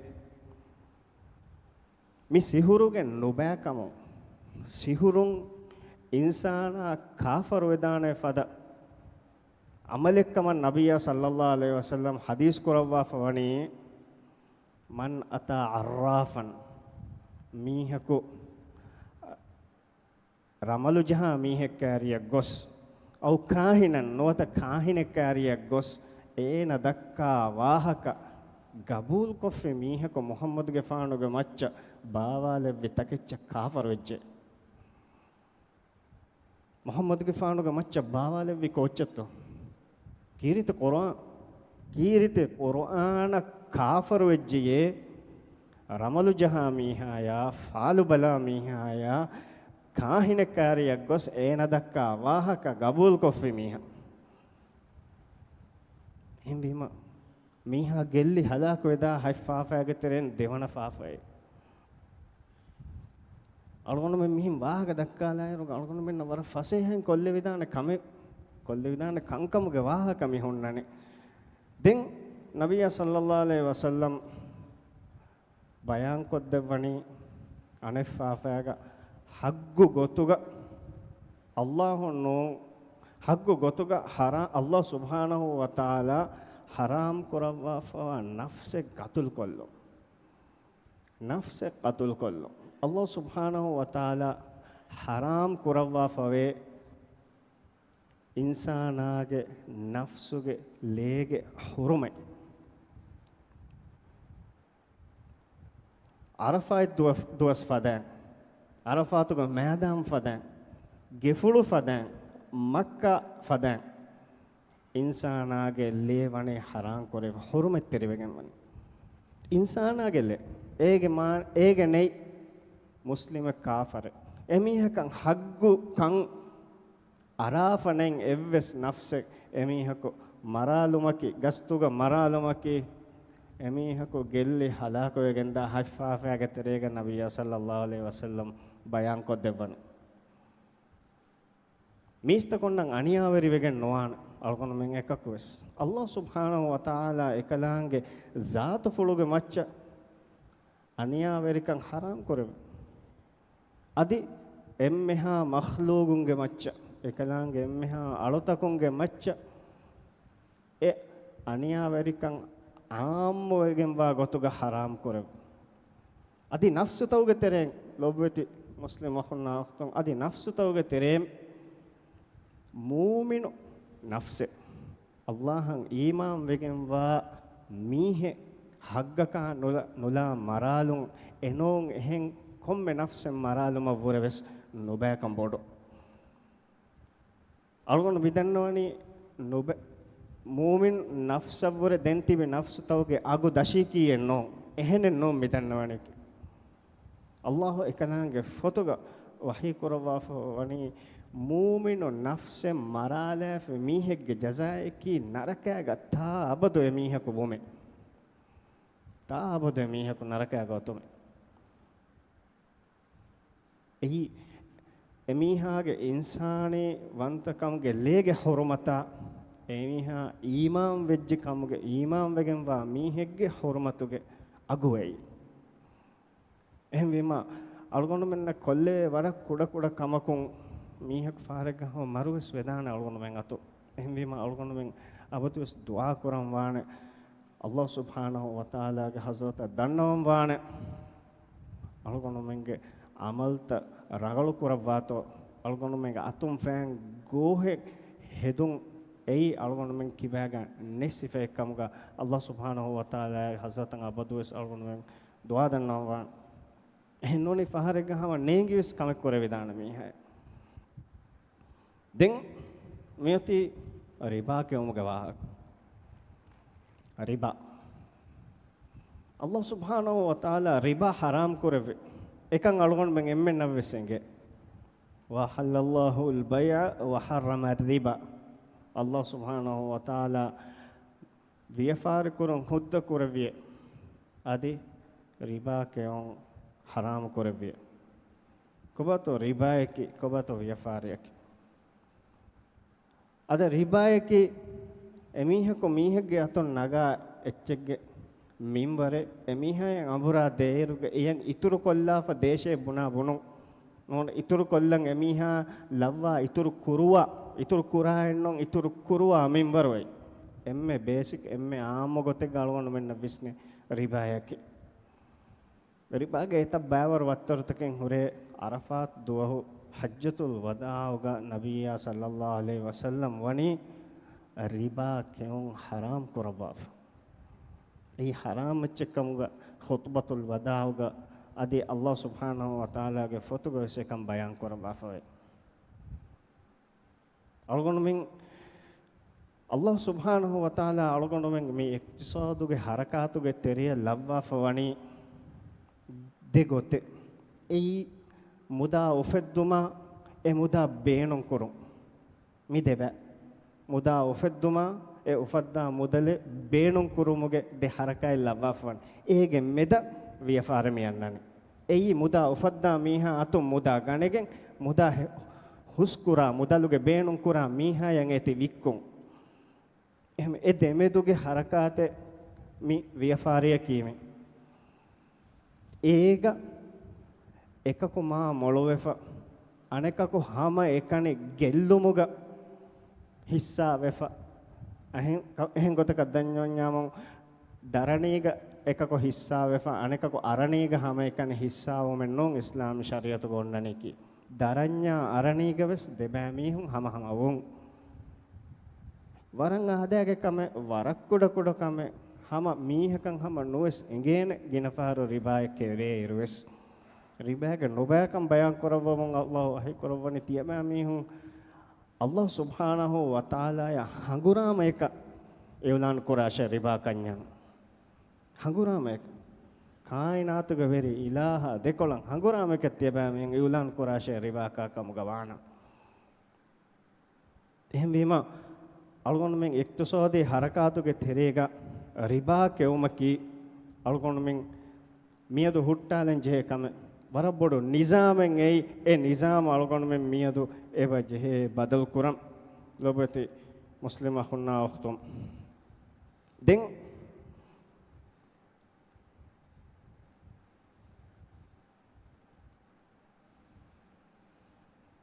މި ސިހުރުގެ ނުބައިކަމުން، ސިހުރުން އިންސާނާ ކާފަރުވެދާނެ ފަދަ ޢަމަލެއްކަމަށް ނަބިއްޔާ ޞައްލައްލާހު ޢަލައިހި ވަސައްލަމް ޙަދީޘް ކުރައްވާފަ ވަނީ، "من أتى عرافا"، މީހަކު ރަމަލު ޖަހާ މީހެއް ކާރިއަށް ގޮސް، "أو كاهنا"، ނުވަތަ ކާހިނެއް ކާރިއަށް ގޮސް، އޭނަ ދައްކާ ވާހަކަ ގަބޫލުކޮށްފި މީހަކު މުޙައްމަދުގެފާނުގެ މައްޗަށް ބާވާލެއްވި ތަކެއްޗަށް ކާފަރުވެއްޖެ. މުޙައްމަދުގެފާނުގެ މައްޗަށް ބާވާލެއްވި ކޯއްޗެއްތޯ؟ ކީރިތި ޤުރުއާ-، ކީރިތި ޤުރުއާނަށް ކާފަރުވެއްޖެޔޭ، ރަމަލު ޖަހާ މީހާޔާ، ފާލު ބަލާ މީހާޔާ، ކާހިނެއް ކާރިއަށް ގޮސް އޭނަ ދައްކާ ވާހަކަ ގަބޫލުކޮށްފި މީހާ. އެހެންވީމަ، މީހާ ގެއްލި ހަލާކުވެދާ ހަތް ފާފައިގެ ތެރެއިން ދެވަނަ ފާފައެއް. އަޅުގަނޑުމެން މިހެން ވާހަކަ ދައްކާލާއިރު، އަޅުގަނޑުމެންނަށް ވަރަށް ފަސޭހައިން ކޮށްލެވިދާނެ ކަމެއް، ކޮށްލެވިދާނެ ކަންކަމުގެ ވާހަކަ މި ހުންނަނީ. ދެން ނަބިއްޔާ ޞައްލައްލާހު ޢަލައިހި ވަސައްލަމް ބަޔާންކޮށްދެއްވަނީ، އަނެއް ފާފައިގަ ޙައްޤު ގޮތުގަ އައްލާހު ނޫން، ޙައްޤު ގޮތުގަ ޙަރާ-، އައްލާހު ސުބްޙާނަހު ވަތަޢާލާ ޙަރާމް ކުރައްވާފަވާ ނަފްސެއް ޤަތުލުކޮށްލުން. ނަފްސެއް ޤަތުލުކޮށްލުން. އައްލާހު ސުބްޙާނަހު ވަތަޢާލާ ޙަރާމް ކުރައްވާފަވޭ އިންސާނާގެ ނަފްސުގެ ލޭގެ ޙުރުމަތް. ޢަރަފާތް ދުވަ-، ދުވަސް ފަދައިން، ޢަރަފާތުގެ މައިދާން ފަދައިން، ގެފުޅު ފަދައިން، މައްކާ ފަދައިން، އިންސާނާގެ ލޭ ވަނީ ޙަރާމް ކުރެވި، ޙުރުމަތްތެރިވެގެން ވަނީ. އިންސާނާގެ ލޭ، އޭގެ މާ-، އޭގެ ނެތް މުސްލިމެއް ކާފަރެއް. އެމީހަކަށް ޙައްޤު ކަން އަރާފަ ނެތް އެއްވެސް ނަފްސެއް އެމީހަކު މަރާލުމަކީ، ގަސްތުގަ މަރާލުމަކީ، އެމީހަކު ގެއްލި ހަލާކުވެގެންދާ ހަތް ފާފައިގެ ތެރޭގަ ނަބިއްޔާ ޞައްލައްލާހު ޢަލައިހި ވަސައްލަމް ބަޔާންކޮށްދެއްވަނީ. މީސްތަކުންނަށް އަނިޔާވެރިވެގެން ނުވާނެ، އަޅުގަނޑުމެން އެކަކުވެސް. އައްލާހު ސުބްޙާނަހު ވަތަޢާލާ އެކަލާނގެ ޒާތުފުޅުގެ މައްޗަށް އަނިޔާވެރިކަން ޙަރާމް ކުރެވި. އަދި އެންމެހާ މަޚްލޫގުންގެ މައްޗަށް، އެކަލާނގެ އެންމެހާ އަޅުތަކުންގެ މައްޗަށް އެ އަނިޔާވެރިކަން ޢާއްމުވެގެންވާ ގޮތުގަ ޙަރާމް ކުރެވި. އަދި ނަފްސުތަކުގެ ތެރެއިން، ލޮބުވެތި މުސްލިމް އަޚުންނާ އުޚްތުން، އަދި ނަފްސުތަކުގެ ތެރެއިން މޫމިނު ނަފްސެއް، އައްލާހަށް އީމާންވެގެންވާ މީހެއް ޙައްޤަކާ ނުލަ-، ނުލާ މަރާލުން އެނޫން އެހެން ކޮންމެ ނަފްސެއް މަރާލުމަށްވުރެވެސް ނުބައިކަން ބޮޑު. އަޅުގަނޑު މިދަންނަވަނީ ނުބެ-، މޫމިން ނަފްސަށްވުރެ ދެން ތިބި ނަފްސުތަކުގެ އަގު ދަށީކީއެއް ނޫން. އެހެނެއް ނޫން މިދަންނަވަނީކީ. އައްލާހު އެކަލާނގެ ފޮތުގަ ވަޙީ ކުރައްވާފަ ވަނީ، މޫމިނު ނަފްސެއް މަރާލާފި މީހެއްގެ ޖަޒާއަކީ ނަރަކައިގަ ތާ އަބަދު އެމީހަކު ވުމެ. ތާ އަބަދު އެމީހަކު ނަރަކައިގަ އޮތުމެ. އެއީ، އެމީހާގެ އިންސާނީ ވަންތަކަމުގެ ލޭގެ ޙުރުމަތާ، އެމީހާ އީމާން ވެއްޖެ ކަމުގެ، އީމާން ވެގެންވާ މީހެއްގެ ޙުރުމަތުގެ އަގު އެއީ. އެހެންވީމާ، އަޅުގަނޑުމެންނަށް ކޮށްލެވޭ ވަރަށް ކުޑަކުޑަ ކަމަކުން މީހަކު ފަހަރެއްގަ ހަމަ މަރުވެސް ވެދާނެ އަޅުގަނޑުމެން އަތު. އެހެންވީމާ، އަޅުގަނޑުމެން އަބަދުވެސް ދުޢާ ކުރަން ވާނެ. އައްލާހު ސުބްޙާނަހު ވަތަޢާލާގެ ޙަޟްރަތަށް ދަންނަވަން ވާނެ، އަޅުގަނޑުމެންގެ ޢަމަލްތައް ރަނގަޅު ކުރައްވާތޯ، އަޅުގަނޑުމެންގެ އަތުން ފައިން ގޯހެއް ހެދުން އެއީ އަޅުގަނޑުމެން ކިބާގަ ނެތް ސިފައެއް ކަމުގަ އައްލާހު ސުބްޙާނަހު ވަތަޢާލާގެ ޙަޟްރަތަށް އަބަދުވެސް އަޅުގަނޑުމެން ދުޢާ ދަންނަވަން ވާނެ. އެހެންނޫނީ ފަހަރެއްގަ ހަމަ ނޭނގިވެސް ކަމެއް ކުރެވިދާނެ މީހާއެއް. ދެން މިއޮތީ ރިބާ ކެއުމުގެ ވާހަކަ. ރިބާ. އައްލާހު ސުބްޙާނަހު ވަތަޢާލާ ރިބާ ޙަރާމް ކުރެއްވި. އެކަން އަޅުގަނޑުމެން އެންމެންނަށްވެސް އެނގޭ. وأحل الله البيع وحرم الربا. އައްލާހު ސުބްޙާނަހު ވަތަޢާލާ ވިޔަފާރި ކުރުން ހުއްދަ ކުރެއްވިއެވެ. އަދި ރިބާ ކެއުން ޙަރާމް ކުރެއްވިއެވެ. ކޮބާތޯ ރިބާއަކީ؟ ކޮބާތޯ ވިޔަފާރިއަކީ؟ އަދި ރިބާއަކީ އެމީހަކު މީހެއްގެ އަތުން ނަގާ އެއްޗެއްގެ މިންވަރެއް އެމީހާއަށް އަނބުރާ ދޭއިރުގަ އެޔަށް އިތުރުކޮށްލާފަ ދޭށޭ ބުނާ ބުނުން. ނޫން، އިތުރުކޮށްލަން އެމީހާ ލައްވާ އިތުރު ކުރުވާ، އިތުރު ކުރާއެއްނޫން، އިތުރު ކުރުވާ މިންވަރު އެއް. އެންމެ ބޭސިކް، އެންމެ އާއްމު ގޮތެއްގަ އަޅުގަނޑުމެންނަށް ވިސްނޭ ރިބާޔަކީ. ރިބާގެ އެތައް ބައިވަރު ވައްތަރުތަކެއް ހުރޭ. ޢަރަފާތް ދުވަހު ޙައްޖަތުލް ވަދާޢުގަ ނަބިއްޔާ ޞައްލައްލާހު ޢަލައިހި ވަސައްލަމް ވަނީ ރިބާ ކެއުން ޙަރާމް ކުރައްވާފަ. އެއީ ޙަރާމް އެއްޗެއް ކަމުގަ ޚުޠުބަތުލް ވަދާޢުގަ އަދި ﷲ ސުބްޙާނަހޫ ވަތަޢާލާގެ ފޮތުގަ ވެސް އެކަން ބަޔާން ކުރައްވާފަވޭ. އަޅުގަނޑުމެން، ﷲ ސުބްޙާނަހޫ ވަތަޢާލާ އަޅުގަނޑުމެން މި އިޤްތިޞާދުގެ ޙަރަކާތުގެ ތެރެއަށް ލައްވާފަ ވަނީ ދެ ގޮތެއް. އެއީ މުދާ އުފެއްދުމާ އެ މުދާ ބޭނުން ކުރުން. މި ދެބަ، މުދާ އުފެއްދުމާ އެ އުފައްދާ މުދަލެއް ބޭނުން ކުރުމުގެ ދެ ޙަރަކާތް ލައްވާފަ ވަނީ. އޭގެ މެދަށް ވިޔަފާރި މި އަންނަނީ. އެއީ މުދާ އުފައްދާ މީހާ އަތުން މުދާ ގަނެގެން، މުދާ ހެ-، ހުސްކުރާ، މުދަލުގެ ބޭނުން ކުރާ މީހާޔަށް އޭތި ވިއްކުން. އެހެން އެ ދެމެދުގެ ޙަރަކާތެއް މި ވިޔަފާރިއަކީ މި. އޭގަ އެކަކު މާ މޮޅުވެފަ، އަނެކަކު ހަމަ އެކަނި ގެއްލުމުގަ ހިއްސާވެފަ. އެހެން، އެހެން ގޮތަކަށް ދަންޏޮންޏާމު ދަރަނީގަ އެކަކު ހިއްސާވެފަ، އަނެކަކު އަރަނީގަ ހަމައެކަނި ހިއްސާވުމެއް ނޫން އިސްލާމީ ޝަރީޢަތުގަ އޮންނަނީކީ. ދަރަންޏާ އަރަނީގަ ވެސް ދެބައިމީހުން ހަމަހަމަ ވުން. ވަރަށް އާދައިގެ ކަމެއް، ވަރަށް ކުޑަކުޑަ ކަމެއް، ހަމަ މީހަކަށް ހަމަ ނުވެސް އެނގޭނެ ގިނަ ފަހަރު ރިބާއެއް ކެރޭއިރުވެސް. ރިބާގެ ނުބައިކަން ބަޔާން ކުރައްވަމުން ﷲ ވަޙީ ކުރައްވަނީ ތިޔަބައިމީހުން ﷲ ސުބްޙާނަހޫ ވަތަޢާލާޔާ ހަނގުރާމަޔަކަށް އިޢުލާން ކުރާށޭ ރިބާ ކަންޏަށް. ހަނގުރާމަޔަކަށް. ކާއިނާތުގެ ވެރި އިލާހާ ދެކޮޅަށް ހަނގުރާމަޔަކަށް ތިޔަބައިމީހުން އިޢުލާން ކުރާށޭ ރިބާ ކާ ކަމުގަ ވާނަން. އެހެންވީމަ، އަޅުގަނޑުމެން އިޤްތިޞާދީ ޙަރަކާތުގެ ތެރޭގަ ރިބާ ކެއުމަކީ އަޅުގަނޑުމެން މިއަދު ހުއްޓާލަން ޖެހޭ ކަމެއް. ވަރަށް ބޮޑު ނިޒާމެއް އެއީ، އެ ނިޒާމް އަޅުގަނޑުމެން މިއަދު އެބަ ޖެހޭ ބަދަލު ކުރަން. ލޮބުވެތި މުސްލިމް އަޚުންނާ އުޚްތުން. ދެން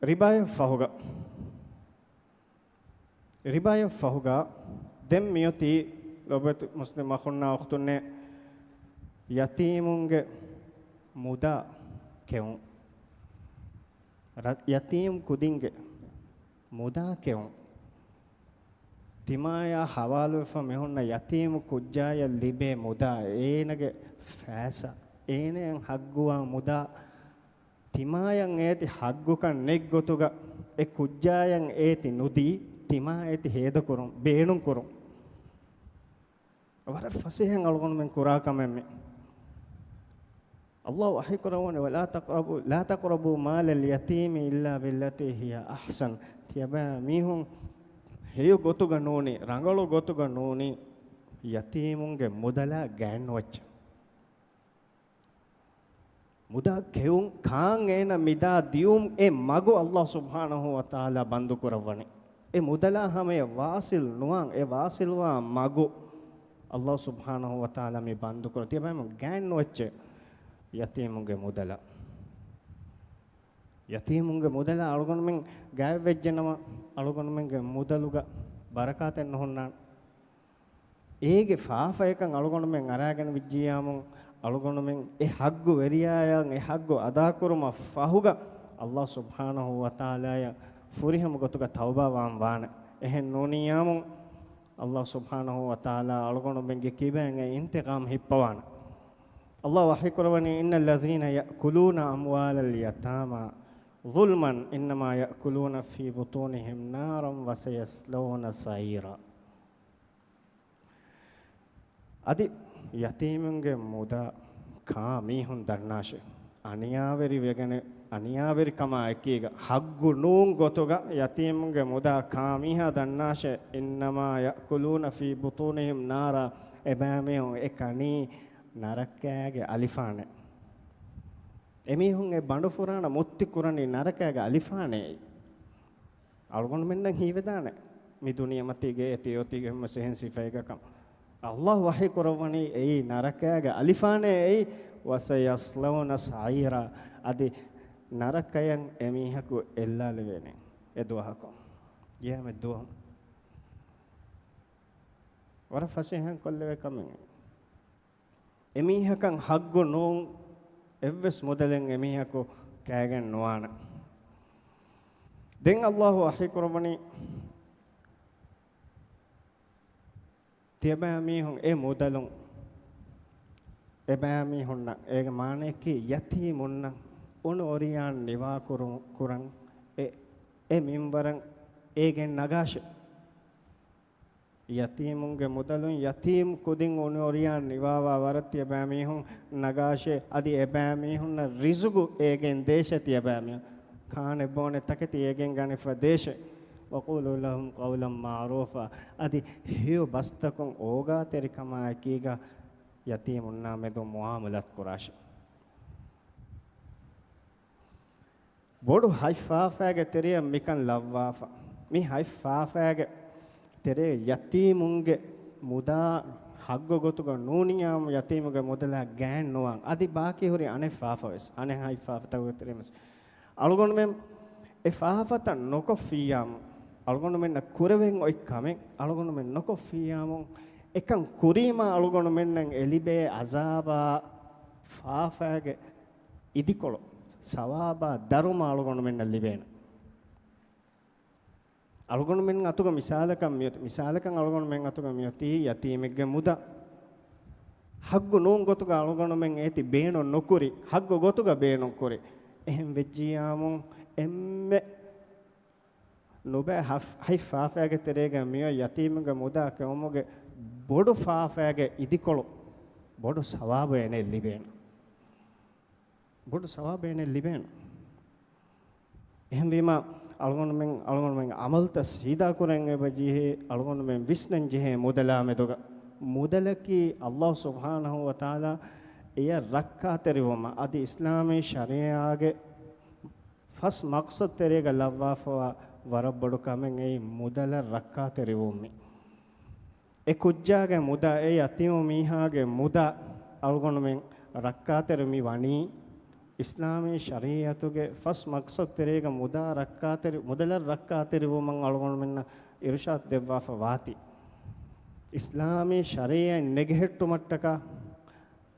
ރިބާޔަށް ފަހުގަ، ރިބާޔަށް ފަހުގަ ދެން މިއޮތީ ލޮބުވެތި މުސްލިމް އަޚުންނާ އުޚްތުންނޭ ޔަތީމުންގެ މުދާ ކެއުން. ރަ-، ޔަތީމް ކުދިންގެ މުދާ ކެއުން. ތިމާޔާ ހަވާލުވެފަ މިހުންނަ ޔަތީމު ކުއްޖާޔަށް ލިބޭ މުދާ، އޭނަގެ ފައިސާ، އޭނަޔަށް ހައްގުވާ މުދާ، ތިމާޔަށް އޭތި ހައްގުކަން ނެތް ގޮތުގަ އެ ކުއްޖާޔަށް އޭތި ނުދީ، ތިމާ އޭތި ހޭދަކުރުން، ބޭނުންކުރުން. ވަރަށް ފަސޭހައިން އަޅުގަނޑުމެން ކުރާ ކަމެއް މި. ﷲ ވަޙީ ކުރައްވަނީ، "ولا تقربوا، لا تقربوا مال اليتيم إلا بالتي هي أحسن." ތިޔަބައިމީހުން ހެޔޮ ގޮތުގަ ނޫނީ، ރަނގަޅު ގޮތުގަ ނޫނީ، ޔަތީމުންގެ މުދަލާ ގާތްނުވައްޗަށް. މުދާ ކެއުން ކާން އޭނަ މިދާ ދިއުން އެ މަގު ﷲ ސުބްޙާނަހޫ ވަތަޢާލާ ބަންދު ކުރައްވަނީ. އެ މުދަލާ ހަމަޔަށް ވާޞިލް ނުވާން، އެ ވާޞިލްވާ މަގު ﷲ ސުބްޙާނަހޫ ވަތަޢާލާ މި ބަންދު ކުރަން. ތިޔަބައިމީހުން ގާތްނުވައްޗޭ ޔަތީމުންގެ މުދަލަށް. ޔަތީމުންގެ މުދަލަށް އަޅުގަނޑުމެން ގާތްވެއްޖެނަމަ، އަޅުގަނޑުމެންގެ މުދަލުގަ ބަރަކާތެއް ނުހުންނާނެ. އޭގެ ފާފަޔަކަށް އަޅުގަނޑުމެން އަރާގެން ވެއްޖިއްޔާމު، އަޅުގަނޑުމެން އެ ހައްގު ވެރިޔާޔަށް އެ ހައްގު އަދާކުރުމަށް ފަހުގަ، ﷲ ސުބްޙާނަހޫ ވަތަޢާލާޔަށް ފުރިހަމަ ގޮތުގަ ތައުބާވާން ވާނެ. އެހެން ނޫނިއްޔާމު، ﷲ ސުބްޙާނަހޫ ވަތަޢާލާ އަޅުގަނޑުމެންގެ ކިބައިން އެ އިންތިޤާމް ހިއްޕަވާނެ. ﷲ ވަޙީ ކުރައްވަނީ، "إن الذين يأكلون أموال اليتامى ظلما إنما يأكلون في بطونهم نارا وسيصلون سعيرا." އަދި ޔަތީމުންގެ މުދާ ކާ މީހުން ދަންނާށޭ، އަނިޔާވެރި ވެގެނެ، އަނިޔާވެރިކަމާ އެކީގަ ހައްގު ނޫން ގޮތުގަ ޔަތީމުންގެ މުދާ ކާ މީހާ ދަންނާށޭ، "إنما يأكلون في بطونهم نارا." އެބައިމީހުން އެ ކަނީ ނަރަކައިގެ އަލިފާނެއް. އެމީހުން އެ ބަނޑުފުރާނަ މުއްތި ކުރަނީ ނަރަކައިގެ އަލިފާނެއް. އަޅުގަނޑުމެންނަށް ހީވެދާނެ. މި ދުނިޔެމަތީގެ އެތި އޮތީގެ ހަމަ ސެހެން ސިފައިގަކަށް. ﷲ ވަޙީ ކުރައްވަނީ އެއީ ނަރަކައިގެ އަލިފާނޭ އެއީ، وَسَيَصْلَوْنَ سَعِيرًا. އަދި ނަރަކަޔަށް އެމީހަކު އެއްލާލެވޭނެ އެ ދުވަހަކު. ގިޔަމަތް ދުވަހު. ވަރަށް ފަސޭހައިން ކޮށްލެވޭ ކަމެއް. އެމީހަކަށް ޙައްގު ނޫން، އެއްވެސް މުދަލެއް އެމީހަކު ކައިގެން ނުވާނެ. ދެން ﷲ ވަޙީ ކުރައްވަނީ، ތިޔަބައިމީހުން އެ މުދަލުން އެބައިމީހުންނަށް، އޭގެ މާނައަކީ ޔަތީމުންނަށް އުނި އޮރިޔާން ނިވާ ކުރު-، ކުރަން އެ، އެ މިންވަރަށް އޭގެން ނަގާށޭ. ޔަތީމުންގެ މުދަލުން ޔަތީމް ކުދިން އުނި އޮރިޔާން ނިވާވާ ވަރަށް ތިޔަބައިމީހުން ނަގާށޭ. އަދި އެބައިމީހުންނަށް ރިޒުގު އޭގެން ދޭށޭ ތިޔަބައިމީހުން. ކާނެ ބޯނެ ތަކެތި އޭގެން ގަނެފަ ދޭށޭ. وَقُولُوا لَهُمْ قَوْلًا مَعْرُوفًا. އަދި ހެޔޮ ބަސްތަކުން އޯގާތެރިކަމާއެކީގަ ޔަތީމުންނާ މެދު މުޢާމަލާތު ކުރާށޭ. ބޮޑު ހަތް ފާފައިގެ ތެރެއަށް މިކަން ލައްވާފަ. މި ހަތް ފާފައިގެ ތެރޭ ޔަތީމުންގެ މުދާ ޙައްގު ގޮތުގަ ނޫނިއްޔާމު ޔަތީމުގެ މުދަލާ ގާތް ނުވާން. އަދި ބާކީ ހުރި އަނެއް ފާފަވެސް، އަނެއް ހަތް ފާފަތަކުގެ ތެރެއިންވެސް އަޅުގަނޑުމެން އެ ފާފަތައް ނުކޮށްފިއްޔާމު، އަޅުގަނޑުމެންނަށް ކުރެވެން އޮތް ކަމެއް އަޅުގަނޑުމެން ނުކޮށްފިއްޔާމު، އެކަން ކުރީމާ އަޅުގަނޑުމެންނަށް އެ ލިބޭ ޢަޒާބާ ފާފައިގެ އިދިކޮޅު، ސަވާބާ ދަރުމަ އަޅުގަނޑުމެންނަށް ލިބޭނެ. އަޅުގަނޑުމެން އަތުގަ މިސާލަކަށް މިއޮތީ، މިސާލަކަށް އަޅުގަނޑުމެން އަތުގަ މިއޮތީ ޔަތީމެއްގެ މުދާ. ޙައްގު ނޫން ގޮތުގަ އަޅުގަނޑުމެން އޭތި ބޭނުން ނުކުރި، ޙައްގު ގޮތުގަ ބޭނުން ކުރި. އެހެން ވެއްޖިއްޔާމު އެންމެ ނުބައި ހަފް-، ހަތް ފާފައިގެ ތެރޭގަ މިއޮތް ޔަތީމުގެ މުދާ ކެއުމުގެ ބޮޑު ފާފައިގެ އިދިކޮޅު، ބޮޑު ސަވާބު އޭނައަށް ލިބޭނެ. ބޮޑު ސަވާބެއް އޭނައަށް ލިބޭނެ. އެހެންވީމާ، އަޅުގަނޑުމެން، އަޅުގަނޑުމެން ޢަމަލުތައް ސީދާކުރަން އެބަ ޖެހޭ، އަޅުގަނޑުމެން ވިސްނަން ޖެހޭ މުދަލާ މެދުގަ. މުދަލަކީ ﷲ ސުބްޙާނަހޫ ވަތަޢާލާ އެޔަށް ރައްކާތެރިވުމަށް، އަދި އިސްލާމީ ޝަރީޢާގެ ފަސް މަޤްޞަދު ތެރޭގަ ލައްވާފަވާ ވަރަށް ބޮޑު ކަމެއް އެއީ މުދަލަށް ރައްކާތެރިވުމޭ. އެ ކުއްޖާގެ މުދާ، އެ ޔަތީމު މީހާގެ މުދާ އަޅުގަނޑުމެން ރައްކާތެރި މި ވަނީ، އިސްލާމީ ޝަރީޢަތުގެ ފަސް މަޤްޞަދު ތެރޭގަ މުދާ ރައްކާތެރި، މުދަލަށް ރައްކާތެރިވުމަށް އަޅުގަނޑުމެންނަށް އިރުޝާދު ދެއްވާފަ ވާތީ. އިސްލާމީ ޝަރީޢަތް ނެގެހެއްޓުމަށްޓަކާ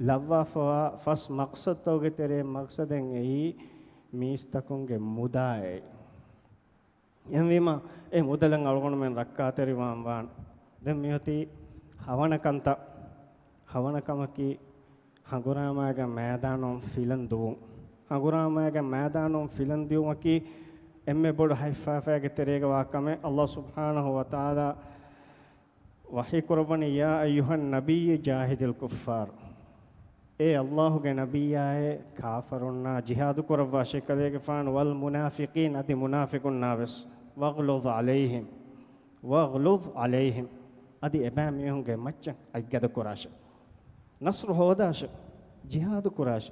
ލައްވާފަވާ ފަސް މަޤްޞަދުތަކުގެ ތެރޭ މަޤްޞަދެއް އެއީ މީސްތަކުންގެ މުދާއޭ. އެހެންވީމަ، އެ މުދަލަށް އަޅުގަނޑުމެން ރައްކާތެރިވާން ވާން. ދެން މިއޮތީ ހަވަނަ ކަންތައް. ހަވަނަ ކަމަކީ ހަނގުރާމައިގެ މައިދާނުން ފިލަން ދުވުން. ހަނގުރާމައިގެ މައިދާނުން ފިލަން ދިއުމަކީ އެންމެ ބޮޑު ހަތް ފާފައިގެ ތެރޭގަ ވާ ކަމެއް. ﷲ ސުބްޙާނަހޫ ވަތަޢާލާ ވަޙީ ކުރައްވަނީ، يَا أَيُّهَا النَّبِيُّ جَاهِدِ الْكُفَّارَ. އޭ ﷲ ގެ ނަބިއްޔާއޭ، ކާފަރުންނާ ޖިހާދު ކުރައްވާށޭ ކަލޭގެފާނު، وَالْمُنَافِقِينَ، އަދި މުނާފިޤުންނާ ވެސް، وَاغْلُظْ عَلَيْهِمْ، وَاغْلُظْ عَلَيْهِمْ، އަދި އެބައިމީހުންގެ މައްޗަށް އަތްގަދަ ކުރާށޭ، ނަޞްރު ހޯދާށޭ، ޖިހާދު ކުރާށޭ.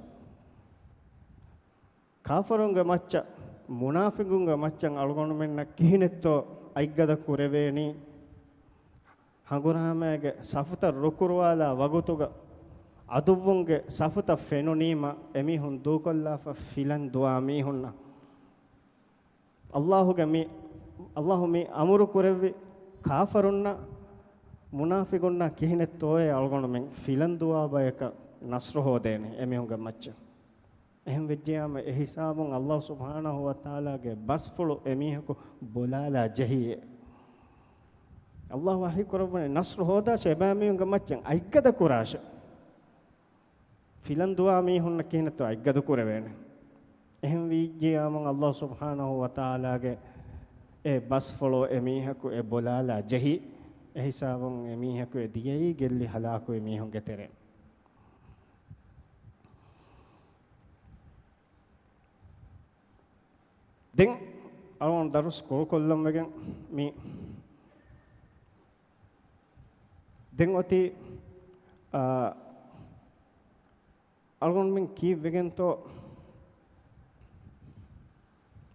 ކާފަރުންގެ މައްޗަށް، މުނާފިޤުންގެ މައްޗަށް އަޅުގަނޑުމެންނަށް ކިހިނެއްތޯ އަތްގަދަ ކުރެވޭނީ؟ ހަނގުރާމައިގެ ސަފުތައް ރުކުރުވާލާ ވަގުތުގަ ޢަދުއްވުންގެ ސަފުތައް ފެނުނީމަ، އެމީހުން ދޫކޮށްލާފަ ފިލަން ދުވާ މީހުންނަށް ﷲ ގެ މި، ﷲ މި އަމުރު ކުރެއްވި ކާފަރުންނަށް، މުނާފިޤުންނަށް ކިހިނެއްތޯއޭ އަޅުގަނޑުމެން ފިލަން ދުވާ ބަޔަކަށް ނަޞްރު ހޯދޭނީ އެމީހުންގެ މައްޗަށް؟ އެހެން ވެއްޖިޔާމަ، އެ ހިސާބުން ﷲ ސުބްޙާނަހޫ ވަތަޢާލާގެ ބަސްފުޅު އެމީހަކު ބުލާލާ ޖެހީއޭ. ﷲ ވަޙީ ކުރައްވަނީ، ނަޞްރު ހޯދާށޭ، އެބައިމީހުންގެ މައްޗަށް އަތްގަދަ ކުރާށޭ. ފިލަން ދުވާ މީހުންނަށް ކިހިނެއްތޯ އަތްގަދަ ކުރެވޭނެ. އެހެން ވެއްޖިޔާމަ، ﷲ ސުބްޙާނަހޫ ވަތަޢާލާގެ އެ ބަސްފުޅު އެމީހަކު އެ ބުލާލާ ޖެހި، އެ ހިސާބުން އެމީހަކު އެ ދިޔައީ ގެއްލި ހަލާކުވި މީހުންގެ ތެރެއިން. ދެން އަޅުގަނޑު ދަރުސް ކުރުކޮށްލަން ވެގެން މި ދެން އޮތީ، އާ، އަޅުގަނޑުމެން ކީއްވެގެންތޯ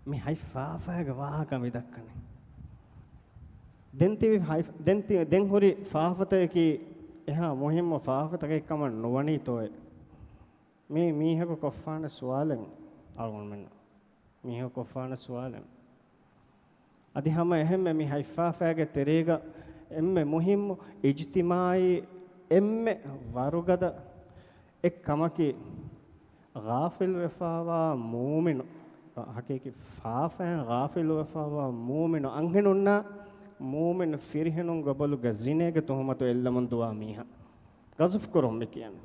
މި ހަތް ފާފައިގެ ވާހަކަ މި ދައްކަނީ؟ ދެން ތިބި ހައި-، ދެން ތި-، ދެން ހުރި ފާފަތަކަކީ އެހާ މުހިއްމު ފާފަތަކެއް ކަމަށް ނުވަނީތޯއޭ؟ މީ މީހަކު ކޮށްފާނެ ސުވާލެއް އަޅުގަނޑުމެންނަށް. މީހަކު ކޮށްފާނެ ސުވާލެއް. އަދި ހަމަ އެހެންމެ މި ހަތްފާފައިގެ ތެރޭގަ އެންމެ މުހިއްމު އިޖްތިމާޢީ އެންމެ ވަރުގަދަ އެއް ކަމަކީ، ޣާފިލުވެފާވާ މޫމިނު، ހަޤީޤީ ފާފައިން ޣާފިލުވެފާވާ މޫމިނު އަންހެނުންނާ މޫމިން ފިރިހެނުންގެ ބޮލުގަ ޒިނޭގެ ތުހުމަތު އެއްލަމުން ދުވާ މީހާ. ޤަޒުފު ކުރުން މި ކިޔަނީ.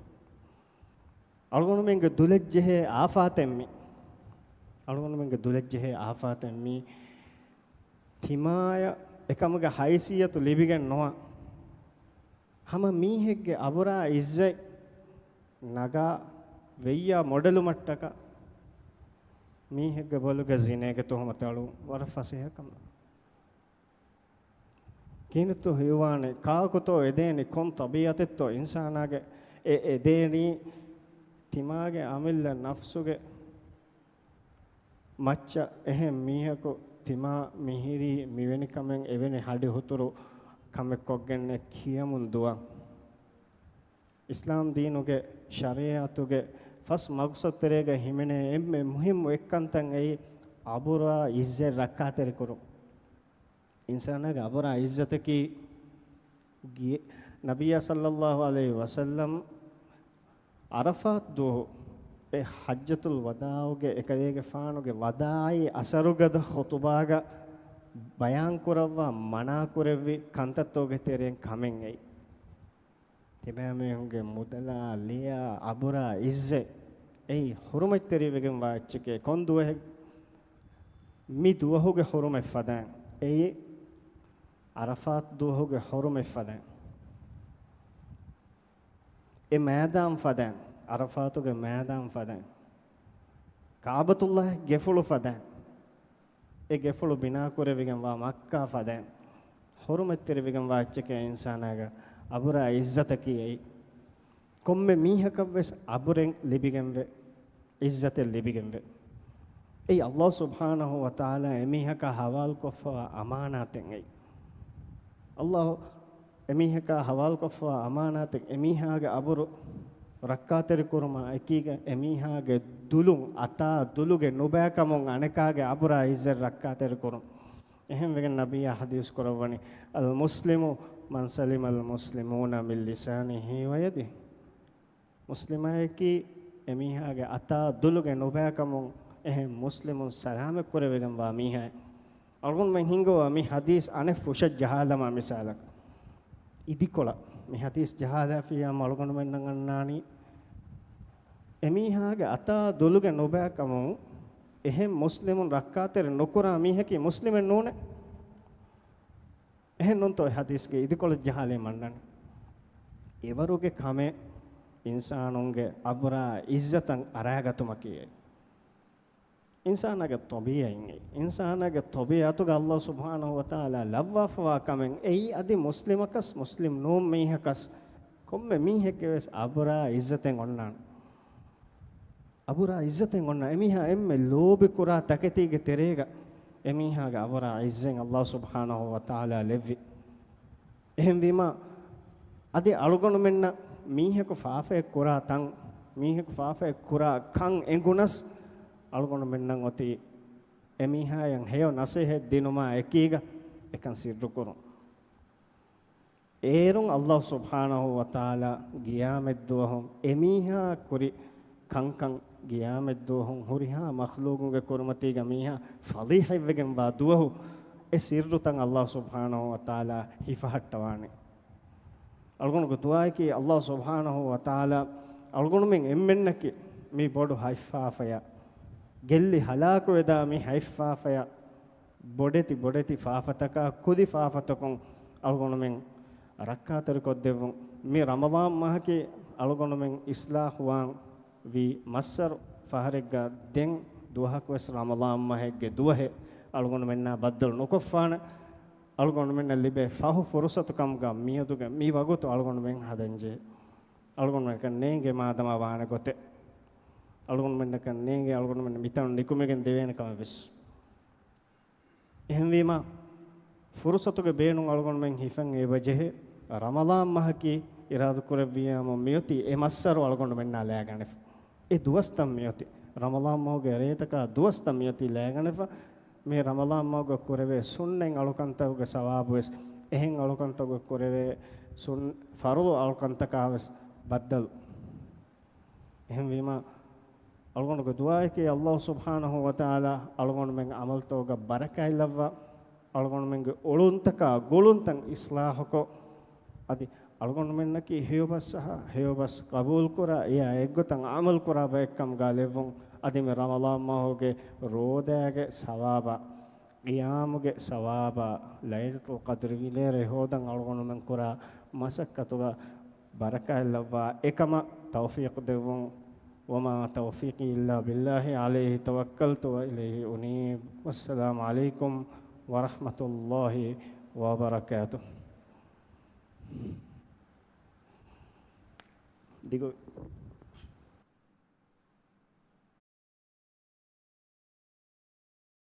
އަޅުގަނޑުމެންގެ ދުލަށްޖެހޭ އާފާތެއް މީ. އަޅުގަނޑުމެންގެ ދުލަށްޖެހޭ އާފާތެއް މީ. ތިމާޔަށް އެކަމުގެ ހައިސިއްޔަތު ލިބިގެން ނުވާ، ހަމަ މީހެއްގެ އަބުރާ އިއްޒަތް ނަގާ ވެއްޔާ މޮޑެލުމަށްޓަކާ މީހެއްގެ ބޮލުގަ ޒިނޭގެ ތުހުމަތު އަޅުން ވަރަށް ފަސޭހަ ކަމެއް. ކިހިނެއްތޯ ހީވާނެ؟ ކާކުތޯ އެދޭނީ؟ ކޮން ޠަބީޢަތެއްތޯ އިންސާނާގެ އެ އެދޭނީ؟ ތިމާގެ އަމިއްލަ ނަފްސުގެ މައްޗަށް އެހެން މީހަކު ތިމާ މިހިރީ މިވެނި ކަމެއް އެވެނި ހަޑި ހުތުރު ކަމެއް ކޮށްގެންނެއް ކިޔަމުން ދުވާ. އިސްލާމް ދީނުގެ ޝަރީޢަތުގެ ފަސް މަގުސަދު ތެރޭގަ ހިމެނޭ އެންމެ މުހިއްމު އެއްކަންތައް އެއީ އަބުރާ އިއްޒަތް ރައްކާތެރިކުރުން. އިންސާނާގެ އަބުރާ އިއްޒަތަކީ ގި-، ނަބިއްޔާ ޞައްލައްލާހު ޢަލައިހި ވަސައްލަމް ޢަރަފާތް ދުވަހު އެ ޙައްޖަތުލް ވަދާޢުގެ އެކަލޭގެފާނުގެ ވަދާޢީ އަސަރުގަދަ ޚުޠުބާގަ ބަޔާންކުރައްވާ މަނާކުރެއްވި ކަންތައްތަކުގެ ތެރެއިން ކަމެއް އެއީ. ތިބޭމީހުންގެ މުދަލާ، ލެޔާ، އަބުރާ، އިއްޒަތް އެއީ ޙުރުމަތްތެރިވެގެންވާ އެއްޗެކޭ. ކޮން ދުވަހެއް؟ މި ދުވަހުގެ ޙުރުމަތް ފަދައިން. އެއީ ޢަރަފާތް ދުވަހުގެ ޙުރުމަތް ފަދައިން. އެ މައިދާން ފަދައިން، ޢަރަފާތުގެ މައިދާން ފަދައިން، ކަޢުބަތުﷲ ގެފުޅު ފަދައިން، އެ ގެފުޅު ބިނާކުރެވިގެންވާ މައްކާ ފަދައިން، ޙުރުމަތްތެރިވެގެންވާ އެއްޗެކޭ އިންސާނާގެ އަބުރާ އިއްޒަތަކީ އެއީ. ކޮންމެ މީހަކަށްވެސް އަބުރެއް ލިބިގެންވެ، އިއްޒަތެއް ލިބިގެންވެ. އެއީ ﷲ ސުބްޙާނަހޫ ވަތަޢާލާ އެމީހަކާ ޙަވާލުކޮށްފަވާ އަމާނާތެއް އެއީ. ﷲ އެމީހަކާ ޙަވާލުކޮށްފަވާ އަމާނާތެއް، އެމީހާގެ އަބުރު ރައްކާތެރިކުރުމާ އެކީގަ އެމީހާގެ ދުލުން އަތާ ދުލުގެ ނުބައިކަމުން އަނެކާގެ އަބުރާ އިއްޒަތް ރައްކާތެރިކުރުން. އެހެންވެގެން ނަބިއްޔާ ޙަދީޘް ކުރައްވަނީ، المسلم من سلم المسلمون من لسانه ويده. މުސްލިމާއަކީ އެމީހާގެ އަތާ ދުލުގެ ނުބައިކަމުން އެހެން މުސްލިމުން ސަލާމަތްކުރެވިގެންވާ މީހާއެއް. އަޅުގަނޑުމެން ހިންގަވާ މި ޙަދީޘް އަނެއް ފުށަށް ޖަހާލަމާ މިސާލަކަށް. އިދިކޮޅަށް މި ޙަދީޘް ޖަހާލާފިއްޔާމަ އަޅުގަނޑުމެންނަށް އަންނާނީ، އެމީހާގެ އަތާ ދުލުގެ ނުބައިކަމުން އެހެން މުސްލިމުން ރައްކާތެރި ނުކުރާ މީހަކީ މުސްލިމެއް ނޫނޭ. އެހެން ނޫންތޯ އެ ޙަދީޘްގެ އިދިކޮޅަށް ޖަހާލީމަ އަންނަނީ؟ އެވަރުގެ ކަމެއް އިންސާނުންގެ އަބުރާ އިއްޒަތަށް އަރާގަތުމަކީ އެއީ. އިންސާނާގެ ޠަބީޢަތް އެއީ. އިންސާނާގެ ޠަބީޢަތުގަ ﷲ ސުބްޙާނަހޫ ވަތަޢާލާ ލައްވާފަވާ ކަމެއް އެއީ، އަދި މުސްލިމަކަސް މުސްލިމް ނޫން މީހަކަސް ކޮންމެ މީހެއްގެ ވެސް އަބުރާ އިއްޒަތެއް އޮންނާނެ. އަބުރާ އިއްޒަތެއް އޮންނަ އެމީހާ އެންމެ ލޯބި ކުރާ ތަކެތީގެ ތެރޭގަ އެމީހާގެ އަބުރާ އިއްޒަތް ﷲ ސުބްޙާނަހޫ ވަތަޢާލާ ލެއްވި. އެހެންވީމާ، އަދި އަޅުގަނޑުމެންނަށް މީހަކު ފާފައެއް ކުރާ ތަން، މީހަކު ފާފައެއް ކުރާ ކަން އެނގުނަސް، އަޅުގަނޑުމެންނަށް އޮތީ އެމީހާޔަށް ހެޔޮ ނަސޭހަތް ދިނުމާ އެކީގަ އެކަން ސިއްރު ކުރުން. އޭރުން ﷲ ސުބްޙާނަހޫ ވަތަޢާލާ ގިޔާމަތްދުވަހު އެމީހާ ކުރި ކަންކަން، ގިޔާމަތްދުވަހު ހުރިހާ މަޚްލޫޤުންގެ ކުރިމަތީގަ މީހާ ފަޟީޙަތްވެގެންވާ ދުވަހު އެ ސިއްރުތައް ﷲ ސުބްޙާނަހޫ ވަތަޢާލާ ހިފަހައްޓަވާނެ. އަޅުގަނޑުގެ ދުޢާއަކީ ﷲ ސުބްޙާނަހޫ ވަތަޢާލާ އަޅުގަނޑުމެން އެންމެންނަކީ މި ބޮޑު ހަތްފާފަޔަށް، ގެއްލި ހަލާކުވެދާ މި ހަތްފާފަޔަށް، ބޮޑެތި ބޮޑެތި ފާފަތަކާ ކުދި ފާފަތަކުން އަޅުގަނޑުމެން ރައްކާތެރިކޮށްދެއްވުން. މި ރަމަޟާން މަހަކީ އަޅުގަނޑުމެން އިޞްލާޙުވާން ވީ މައްސަރު ފަހަރެއްގަ ދެން ދުވަހަކުވެސް ރަމަޟާން މަހެއްގެ ދުވަހެއް އަޅުގަނޑުމެންނާ ބައްދަލު ނުކޮށްފާނެ. އަޅުގަނޑުމެންނަށް ލިބޭ ފަހު ފުރުޞަތު ކަމުގަ މިއަދުގެ މި ވަގުތު އަޅުގަނޑުމެން ހަދަންޖެހޭ. އަޅުގަނޑުމެންނަކަށް ނޭނގޭ މާދަމާ ވާނެ ގޮތެއް. އަޅުގަނޑުމެންނަކަށް ނޭނގޭ އަޅުގަނޑުމެން މިތަނުން ނިކުމެގެން ދެވޭނެ ކަމެއް ވެސް. އެހެންވީމާ، ފުރުސަތުގެ ބޭނުން އަޅުގަނޑުމެން ހިފަން އެބަޖެހޭ. ރަމަޟާން މަހަކީ އިރާދަކުރެއްވިއްޔާމު މިއޮތީ އެ މައްސަރު އަޅުގަނޑުމެންނާ ލައިގަނެފަ. އެ ދުވަސްތައް މިއޮތީ. ރަމަޟާން މަހުގެ ރޭތަކާ ދުވަސްތައް މިއޮތީ ލައިގަނެފަ. މި ރަމަޟާން މަހުގަ ކުރެވޭ ސުންނަތް އަޅުކަންތަކުގެ ސަވާބުވެސް، އެހެން އަޅުކަންތަކުގަ ކުރެވޭ ސުން-، ފަރުޟު އަޅުކަންތަކާވެސް ބައްދަލު. އެހެންވީމަ، އަޅުގަނޑުގެ ދުޢާއަކީ ﷲ ސުބްޙާނަހޫ ވަތަޢާލާ އަޅުގަނޑުމެން ޢަމަލުތަކުގަ ބަރަކާތްލައްވާ، އަޅުގަނޑުމެންގެ އުޅުންތަކާ ގުޅުންތައް އިޞްލާޙުކޮށް، އަދި އަޅުގަނޑުމެންނަކީ ހެޔޮބަސް އަހާ، ހެޔޮބަސް ޤަބޫލުކުރާ، އެއާ އެއްގޮތަށް ޢަމަލުކުރާ ބައެއްކަމުގަ ލެއްވުން. އަދި މި ރަމަޟާން މަހުގެ ރޯދާގެ ސަވާބާ، ޤިޔާމުގެ ސަވާބާ، ލައިލަތުލް ޤަދްރި ވިލޭރޭ ހޯދަން އަޅުގަނޑުމެން ކުރާ މަސައްކަތުގަ ބަރަކާތްލައްވާ އެކަމަށް ތައުފީޤު ދެއްވުން. وما توفيقي إلا بالله عليه توكلت وإليه أنيب. والسلام عليكم ورحمة الله وبركاته. ދިގު